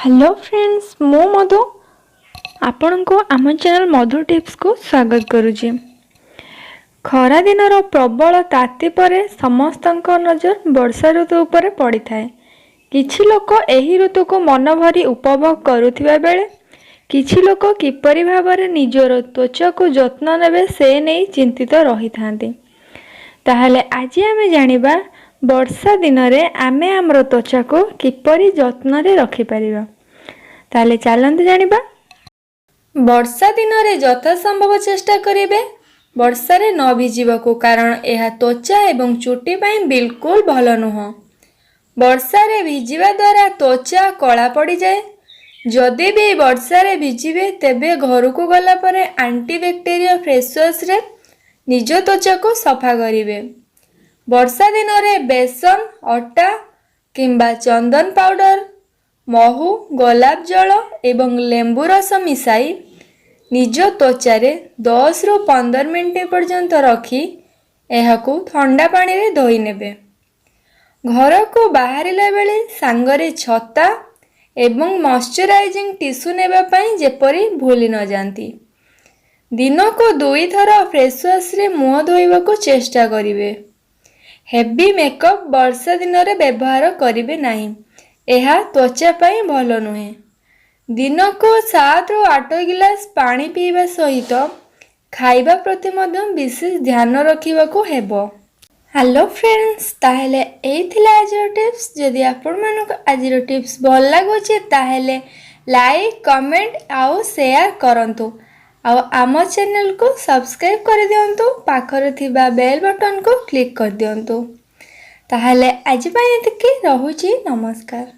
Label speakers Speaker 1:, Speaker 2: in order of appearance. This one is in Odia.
Speaker 1: ହ୍ୟାଲୋ ଫ୍ରେଣ୍ଡସ୍, ମୁଁ ମଧୁ ଆପଣଙ୍କୁ ଆମ ଚ୍ୟାନେଲ୍ ମଧୁ ଟିପ୍ସକୁ ସ୍ୱାଗତ କରୁଛି। ଖରାଦିନର ପ୍ରବଳ ତାତି ପରେ ସମସ୍ତଙ୍କ ନଜର ବର୍ଷା ଋତୁ ଉପରେ ପଡ଼ିଥାଏ। କିଛି ଲୋକ ଏହି ଋତୁକୁ ମନ ଭରି ଉପଭୋଗ କରୁଥିବା ବେଳେ କିଛି ଲୋକ କିପରି ଭାବରେ ନିଜର ତ୍ୱଚାକୁ ଯତ୍ନ ନେବେ, ସେ ନେଇ ଚିନ୍ତିତ ରହିଥାନ୍ତି। ତାହେଲେ ଆଜି ଆମେ ଜାଣିବା, ବର୍ଷା ଦିନରେ ଆମେ ଆମର ତ୍ୱଚାକୁ କିପରି ଯତ୍ନରେ ରଖିପାରିବା। ତାହେଲେ ଚାଲନ୍ତୁ ଜାଣିବା। ବର୍ଷା ଦିନରେ ଯଥାସମ୍ଭବ ଚେଷ୍ଟା କରିବେ ବର୍ଷାରେ ନ ଭିଜିବାକୁ, କାରଣ ଏହା ତ୍ୱଚା ଏବଂ ଚୁଟି ପାଇଁ ବିଲକୁଲ ଭଲ ନୁହଁ। ବର୍ଷାରେ ଭିଜିବା ଦ୍ୱାରା ତ୍ୱଚା କଳା ପଡ଼ିଯାଏ। ଯଦି ବି ବର୍ଷାରେ ଭିଜିବେ, ତେବେ ଘରକୁ ଗଲା ପରେ ଆଣ୍ଟିବ୍ୟାକ୍ଟେରିଆ ଫେସ୍ ୱାଶ୍ରେ ନିଜ ତ୍ୱଚାକୁ ସଫା କରିବେ। ବର୍ଷା ଦିନରେ ବେସନ, ଅଟା କିମ୍ବା ଚନ୍ଦନ ପାଉଡ଼ର, ମହୁ, ଗୋଲାପ ଜଳ ଏବଂ ଲେମ୍ବୁ ରସ ମିଶାଇ ନିଜ ତ୍ୱଚାରେ 10ରୁ 15 ମିନିଟ୍ ପର୍ଯ୍ୟନ୍ତ ରଖି ଏହାକୁ ଥଣ୍ଡା ପାଣିରେ ଧୋଇ ନେବେ। ଘରକୁ ବାହାରିଲା ବେଳେ ସାଙ୍ଗରେ ଛତା ଏବଂ ମଶ୍ଚରାଇଜିଂ ଟିସୁ ନେବା ପାଇଁ ଯେପରି ଭୁଲି ନଯାଆନ୍ତି। ଦିନକୁ ଦୁଇଥର ଫେସ୍ ୱାଶ୍ରେ ମୁହଁ ଧୋଇବାକୁ ଚେଷ୍ଟା କରିବେ। ହେଭି ମେକଅପ୍ ବର୍ଷା ଦିନରେ ବ୍ୟବହାର କରିବେ ନାହିଁ, ଏହା ତ୍ୱଚା ପାଇଁ ଭଲ ନୁହେଁ। ଦିନକୁ 7ରୁ 8 ଗିଲାସ ପାଣି ପିଇବା ସହିତ ଖାଇବା ପ୍ରତି ମଧ୍ୟ ବିଶେଷ ଧ୍ୟାନ ରଖିବାକୁ ହେବ। ହ୍ୟାଲୋ ଫ୍ରେଣ୍ଡସ୍, ତାହେଲେ ଏଇ ଥିଲା ଆଜିର ଟିପ୍ସ। ଯଦି ଆପଣମାନଙ୍କୁ ଆଜିର ଟିପ୍ସ ଭଲ ଲାଗୁଛି, ତାହେଲେ ଲାଇକ୍, କମେଣ୍ଟ ଆଉ ସେୟାର କରନ୍ତୁ ଆଉ ଆମ ଚ୍ୟାନେଲକୁ ସବସ୍କ୍ରାଇବ୍ କରିଦିଅନ୍ତୁ। ପାଖରେ ଥିବା ବେଲ୍ ବଟନକୁ କ୍ଲିକ୍ କରିଦିଅନ୍ତୁ। ତାହେଲେ ଆଜି ପାଇଁ ଏତିକି ରହୁଛି। ନମସ୍କାର।